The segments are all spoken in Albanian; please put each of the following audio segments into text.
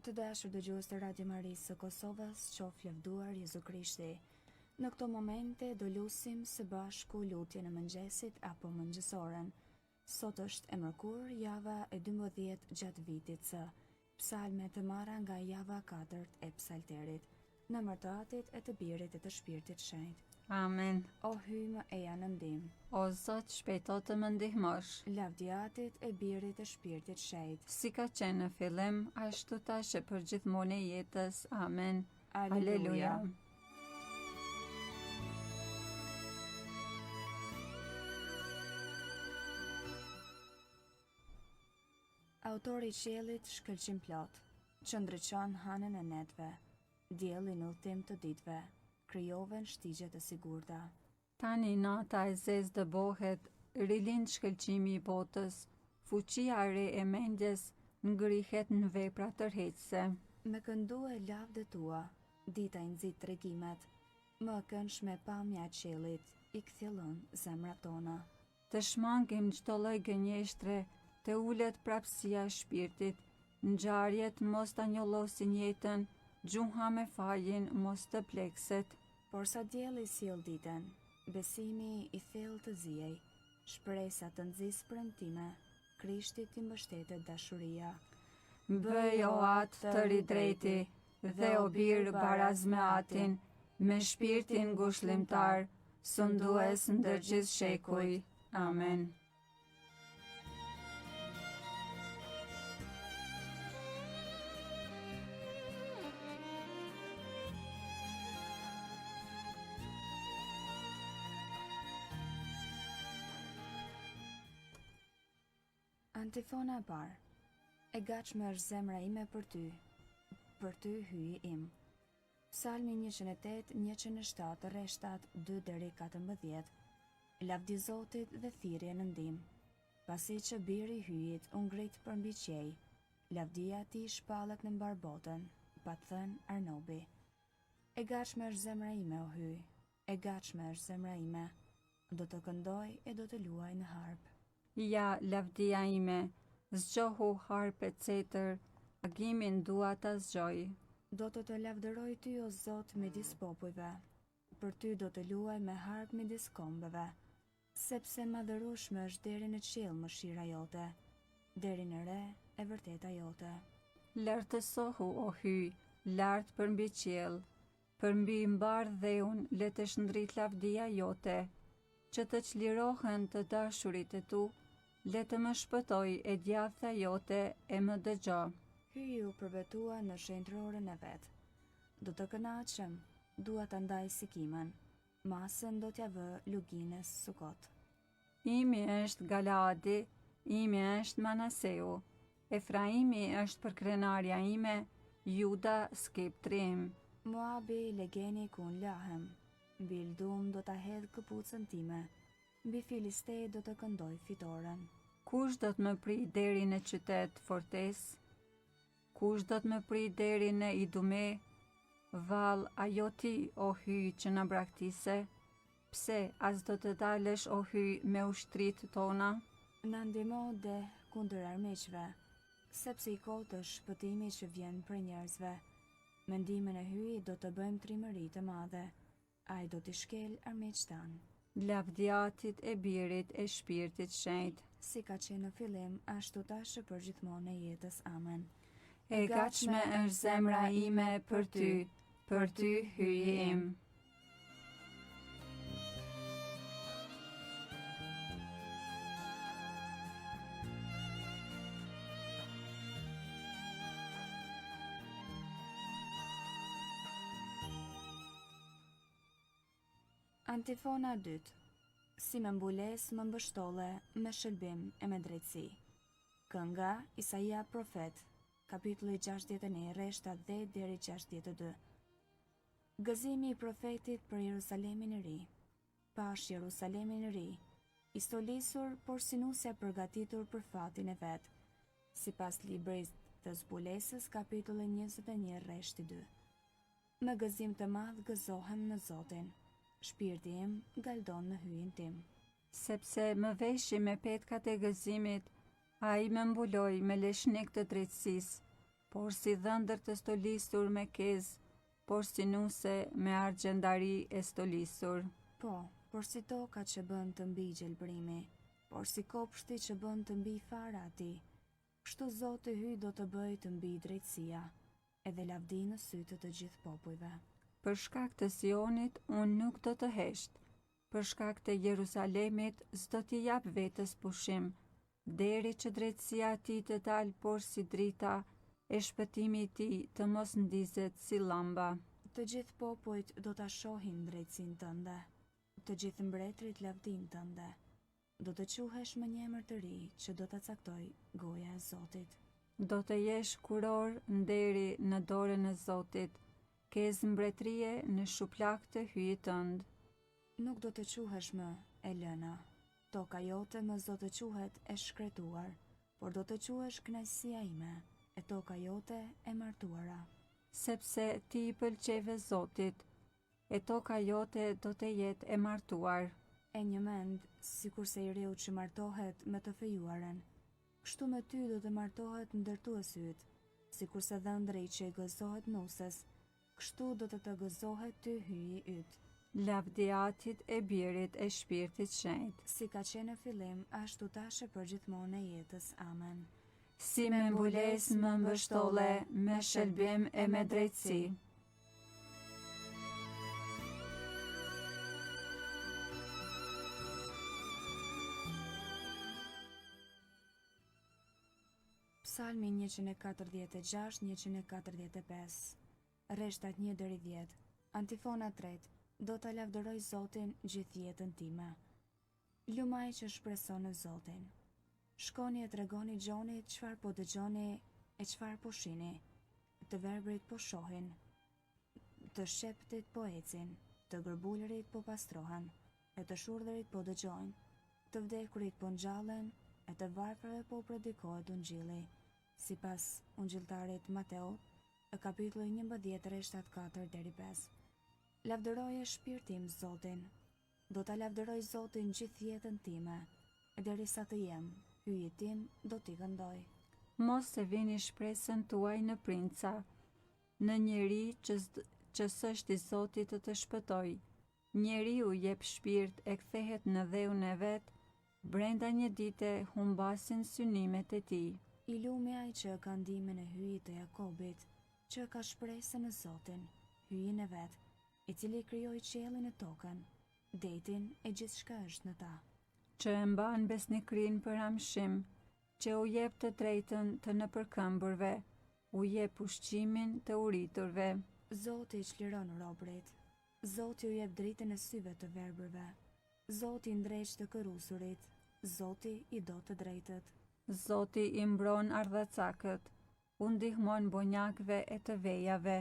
Të dashur dëgjues të Radio Marisë së Kosovës, qoftë lavduar Jezu Krishti. Në këto momente do lusim së bashku lutjen e mëngjesit apo mëngjesoren. Sot është e mërkurë, java e 12 gjatë vitit C. Psalme të marra nga java e katërt e Psalterit. Në emër të Atit e të Birit e të Shpirtit Shenjt. Amen. O Hyj më eja në ndihmë. O Zot, shpejto të më ndihmosh. Lavdi Atit e Birit e Shpirtit Shenjt. Si ka qenë në fillim, ashtu tash e përgjithmonë e jetës. Amen. Aleluja. Autori i qiellit shkëlqimplotë, që ndriçon hanën e netëve, diellin në udhëtim të ditëve, krijove në shtigje të sigurta. Tani nata e zezë dëbohet, rilind shkëlqimi i botës, fuqia e re e mendjes ngrihet në vepra tërheqëse. Me këndue lavdet tua, dita i nxit tregimet, më e këndshme pamja e qiellit i kthjellon zemrat tona. Të shmangim çdo lloj gënjeshtre, të ulet prapësia e shpirtit, ngjarjet mos ta njollosin jetën, gjuha me fajin mos të plekset. Porsa dielli sjell ditën, besimi i thellë të ziejë, shpresa të nxisë premtime, Krishtit t'i mbështetet dashuria. Bëj o Atë tërë i drejti, dhe o Bir baraz me Atin, me Shpirtin ngushllimtar, sundues ndër gjithë shekuj. Amen. Antifona e parë. E gatshme është zemra ime për ty, për ty hyji im. Psalmi 108, 107, rreshtat 2 deri 14. Lavdi Zotit dhe thirrje në ndihmë. Pasi që biri i Hyjit u ngrit përmbi qiej, lavdia e tij shpallet në mbarë botën, pat thënë Arnobi. E gatshme është zemra ime, o Hyj, e gatshme është zemra ime, do të këndoj e do të luaj në harpë. Ja, lavdia ime, zgjohu harpë e cetër, agimin dua ta zgjoj. Do të të lavdëroj ty, o Zot, midis popujve. Për ty do të luaj me harpë midis kombeve. Sepse e madhërueshme është deri në qiell mëshira jote, deri në re e vërteta jote. Lartësohu, o Hyj, lart përmbi qiell, Përmbi mbarë dheun le të shndritë lavdia jote, që të çlirohen të dashurit e tu, le të më shpëtojë e djathta jote e më dëgjo. Hyji u përbetua në shenjtëroren e vet. Do të kënaqem, dua ta ndaj Sikimën, masën do t'ia vë luginës Sukot. Imi është Galaadi, imi është Manaseu, Efraimi është përkrenarja ime, Juda skeptri im. Moabi legeni ku unë lahem, mbi Edum do ta hedh këpucën time, mbi Filiste do të këndoj fitoren. Kush do të më prijë deri në qytet fortesë? Kush do të më prijë deri në Idume? Vallë, a jo ti, o Hyj, që na braktise? Pse, a s'do të dalësh, o Hyj, me ushtritë tona? Na ndihmo deh kundër armiqve, sepse i kotë është shpëtimi që vjen prej njerëzve. Me ndihmën e Hyjit do të bëjmë trimëri të madhe. Ai do t'i shkelë armiqtë tanë. Lavdi Atit e Birit e Shpirtit Shenjt. Si ka qenë në fillim, ashtu tash e përgjithmonë e jetës. Amen. E gatshme është zemra ime për ty, për ty Hyji im. Antifona e dytë. Si me mbulesë më mbështolle me shëlbim e me drejtësi. Kënga Isaia profet, kapitulli 61, rreshtat 10 deri 62. Gëzimi i profetit për Jerusalemin e ri. Pashë Jerusalemin e ri, i stolisur, por si nusja e përgatitur për fatin e vet. Sipas librit të Zbulesës, kapitulli 21, rreshti 2. Me gëzim të madh gëzohem në Zotin. Shpirti im galdon në Hyjin tim. Sepse më veshi me petkat e gëzimit, ai më mbuloi me leshnik të drejtësisë. Porsi dhëndër të stolisur me kezë, porsi nuse me argjendari e stolisur. Po, porsi toka që bën të mbijë gjelbërimi, porsi kopshti që bën të mbijë fara e tij, kështu Zoti Hyj do të bëjë të mbijë drejtësia, edhe lavdi në sy të të gjithë popujve. Për shkak të Sionit unë nuk do të hesht, për shkak të Jerusalemit s'do t'i jap vetes pushim, deri që drejtësia e tij të dalë porsi drita, e shpëtimi i tij të mos ndizet si llamba. Të gjithë popujt do ta shohin drejtësinë tënde, të gjithë mbretërit lavdinë tënde. Do të quhesh me një emër të ri që do ta caktojë goja e Zotit. Do të jesh kurorë nderi në dorën e Zotit, kezë mbretërie në shuplakë të Hyjit tënd. Nuk do të quhesh më e lëna, toka jote më s'do të quhet e shkretuar, por do të quhesh kënaqësia ime, e toka jote e martuara. Sepse ti i pëlqeve Zotit, e toka jote do të jetë e martuar. E njëmend, sikurse i riu që martohet me të fejuarën, kështu me ty do të martohet ndërtuesi yt, sikurse dhëndri që i gëzohet nuses, kështu do të të gëzohet ty Hyji yt. Lavdi Atit e Birit e Shpirtit Shenjt. Si ka qenë në fillim, ashtu tash e përgjithmonë e jetës. Amen. Si me mbulesë më mbështolle, me shëlbim e me drejtësi. Psalmi 146-145 Rreshtat 1 deri 10 Antifona 3 Do ta lavdëroj Zotin gjithë jetën time. Lum ai që shpreson në Zotin. Shkoni e tregoni Gjonit çfarë po dëgjoni e çfarë po shihni. Të verbrit po shohin, të shqeptit po ecin, të gërbulërit po pastrohen, e të shurdhërit po dëgjojnë, të vdekurit po ngjallen, e të varfërve po u predikohet ungjilli, sipas ungjilltarit Mateut, kapitulli 11 rreshtat 4 deri 5. Lavdëroje shpirti im Zotin, Do ta lavdëroj Zotin gjithë jetën time, e derisa të jem, Hyjit tim do t'i këndoj. Mos e vini shpresën tuaj në princa, në njeri që që s'është i zoti të të shpëtojë. Njeriu jep shpirt e kthehet në dheun e vet, brenda një dite humbasin synimet e tij. I lumi ai që e ka ndihmën e Hyjit të Jakobit, që e ka shpresën në Zotin, Hyjin e vet, i cili krijoi qiellin e tokën, detin e gjithçka është në ta. Që e mban besnikërinë për amshim, që u jep të drejtën të nëpërkëmburve, u jep ushqimin të uriturve. Zoti i çliron robërit, Zoti u jep dritën e syve të verbërve, Zoti i ndreq të kërrusurit, Zoti i do të drejtët. Zoti i mbron ardhacakët, u ndihmon bonjakëve e të vejave,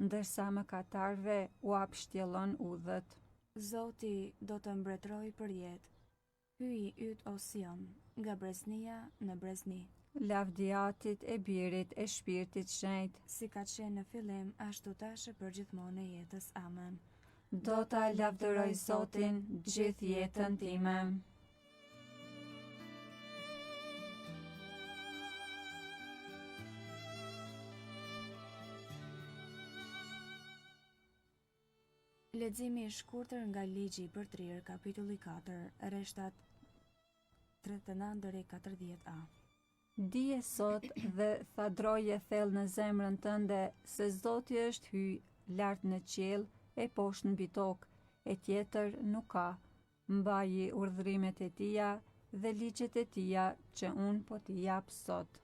ndërsa mëkatarëve ua pshtjellon udhët. Zoti do të mbretërojë përjetë, Hyji yt o Sion, nga breznia në brezni. Lavdi Atit e Birit e Shpirtit Shenjt. Si ka qenë në fillim, ashtu tash e përgjithmonë e jetës. Amen. Do ta lavdëroj Zotin gjithë jetën time. Leximi i shkurtër nga Ligji i Përtërirë, kapitulli 4, rreshtat 39 deri 40a. Dije sot dhe thadroje thellë në zemrën tënde se Zoti është Hyj lart në qiell e poshtë mbi tokë, e tjetër nuk ka. Mbaji urdhërimet e tija dhe ligjet e tija që unë po t'i jap sot.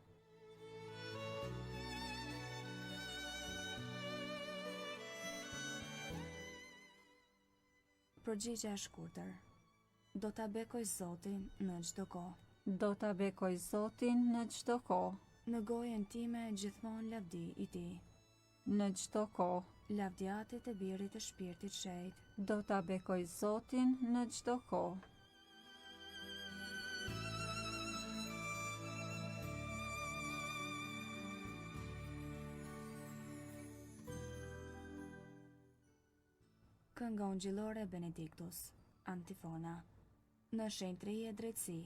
Përgjigja e shkurtër. Do ta bekoj Zotin në çdo kohë. Do ta bekoj Zotin në çdo kohë. Në gojën time gjithmonë lavdi i tij. Në çdo kohë. Lavdi Atit e Birit e Shpirtit Shenjt. Do ta bekoj Zotin në çdo kohë. Kënga ungjillore Benedictus, Antifona. Në shenjtëri e drejtësi,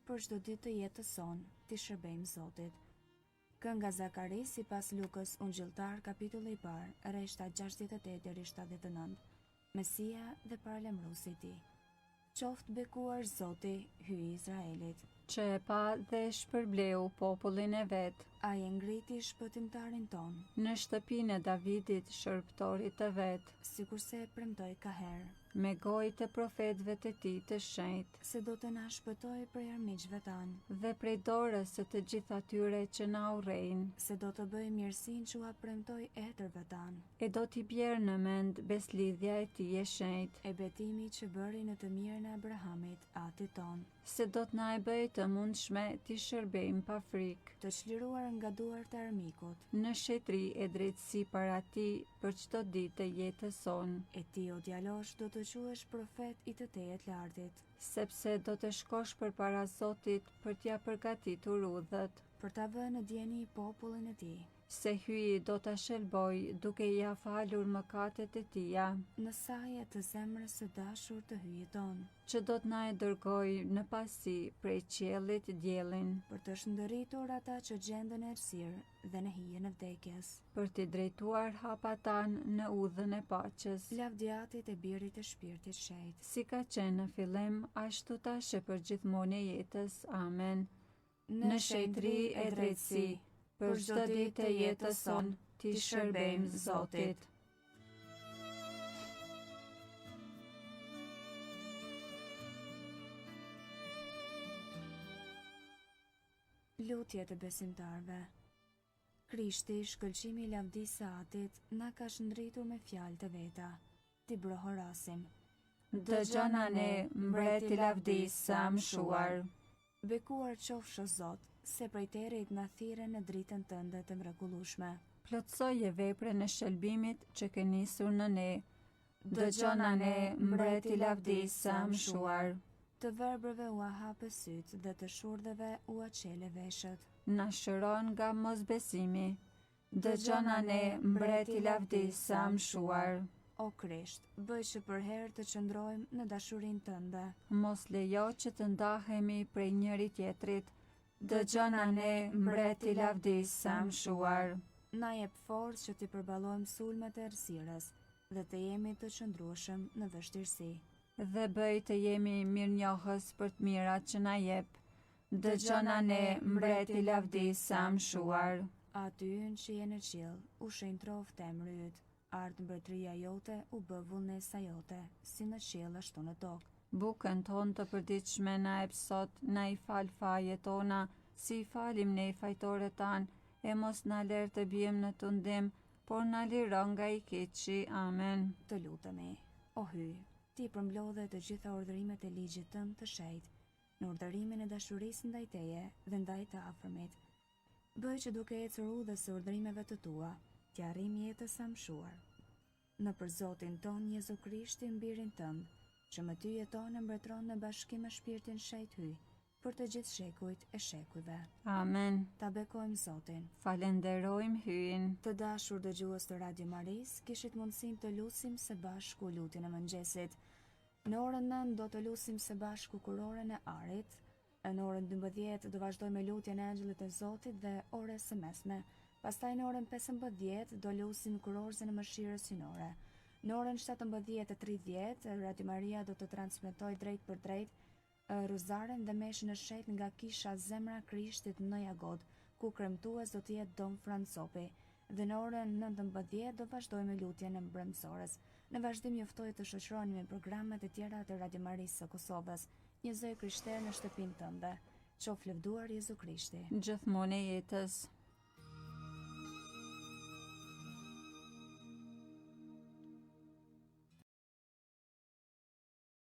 për çdo ditë të jetës sonë, t'i shërbejmë Zotit. Kënga Zakarisë sipas Lukës Ungjilltar kapitulli i parë, rreshta 68 deri 79. Mesia dhe paralajmëruesi i tij. Qoftë bekuar Zoti, Hyji i Izraelit. Që e pa dhe e shpërbleu popullin e vet. Ai e ngriti shpëtimtarin tonë. Në shtëpinë e Davidit, shërbëtorit të vet. Sikurse e premtoi kaherë. Me gojë të profetëve të tij të shenjtë. Se do të na shpëtojë prej armiqve tanë. Dhe prej dorës së të gjithë atyre që na urrejnë. Se do të bëjë mirësinë që ua premtoi etërve tanë. E do t'i bjerë në mend besëlidhja e tij e shenjtë. E betimi që bëri në të mirën e Abrahamit, atit tonë. Se do të na e bëjë të mundshme t'i shërbejmë pa frikë. Të çliruar nga duart e armikut. Në shenjtëri e drejtësi para tij për çdo ditë të jetës sonë. E ti, o djalosh, do të quhesh profet i të Tejetlartit. Sepse do të shkosh përpara Zotit për t'ia përgatitur udhët. Për ta vënë në dijeni popullin e tij. Se Hyji do ta shëlbojë duke ia falur mëkatet e tija. Në saje të zemrës së dashur të Hyjit tonë. Që do të na e dërgojë në paqësi prej qiellit diellin. Për të shndritur ata që gjenden në errësirë dhe në hijen e vdekjes. Për t'i drejtuar hapat tanë në udhën e paqes. Lavdi Atit e Birit e Shpirtit Shenjt. Si ka qenë në fillim, ashtu tash e përgjithmonë e jetës. Amen. Në shenjtëri e drejtësi, për çdo ditë të jetës sonë, t'i shërbejmë Zotit. Lutje të besimtarëve. Krishti, shkëlqimi i lavdisë së Atit, na ka shndritur me fjalë të veta. T'i brohorasim. Dëgjona ne, mbret i lavdisë së amshuar. Bekuar qofsh o Zot, se prej territ na thirre në dritën tënde të mrekullueshme. Plotësoje veprën e shëlbimit që ke nisur në ne. Dëgjona ne, mbret i lavdisë së amshuar. Të verbërve ua hape sytë dhe të shurdhëve ua çele veshët. Na shëro nga mosbesimi. Dëgjona ne, mbret i lavdisë së amshuar. O Krisht, bëj që përherë të qëndrojmë në dashurinë tënde. Mos lejo që të ndahemi prej njëri-tjetrit. Dëgjona ne, mbret i lavdisë së amshuar. Na jep forcë që t'i përballojmë sulmet e errësirës dhe të jemi të qëndrueshëm në vështirësi. Dhe bëj të jemi mirënjohës për të mirat që na jep. Dëgjona ne, mbret i lavdisë së amshuar. Ati ynë që je në qiell, u shenjtroftë emri yt, ardhtë mbretëria jote, u bëftë vullnesa jote, si në qiell ashtu në tokë. Bukën tonë të përditshme na jep sot, na i fal fajet tona, si i falim ne fajtorët tanë, e mos na lër të biem në tundim, por na liro nga i keqi. Amen. Të lutemi, o Hyj, ti i përmblodhe të gjitha urdhërimet e ligjit tënd të shenjtë, në urdhërimin e dashurisë ndaj teje dhe ndaj të afërmit. Bëj që duke ecur udhës së urdhërimeve të tua, t'i arrijmë jetës së amshuar. Nëpër Zotin tonë Jezu Krishtin, Birin tënd, që me ty jeton e mbretëron në bashkim me Shpirtin Shenjt Hyj, për të gjithë shekujt e shekujve. Amen. Ta bekojmë Zotin. Falenderojmë Hyjin. Të dashur dëgjues të Radio Marisë, kishit mundësinë të lusim së bashku lutjen e mëngjesit. Në orën 9 do të lusim së bashku kurorën e arit, Në orën 12 do vazhdojmë me lutjen e Engjëllit të Zotit dhe orës së mesme. Pastaj në orën 15 do lusim kurorëzën e mëshirës hyjnore. Në orën 17:30 Radio Maria do të transmetojë drejtpërdrejt Rozaren dhe meshën e shenjtë nga Kisha Zemra e Krishtit në Jagodë, ku kremtues do të jetë Dom Fran Sopi. Dhe në orën 19 do vazhdojmë me lutjen e mbrëmësores. Në vazhdim ju ftoj të shoqëroheni me programet e tjera të Radio Marisë së Kosovës. Një zë i krishterë në shtëpinë tënde. Qoftë lëvduar Jezu Krishti. Gjithmonë e jetës.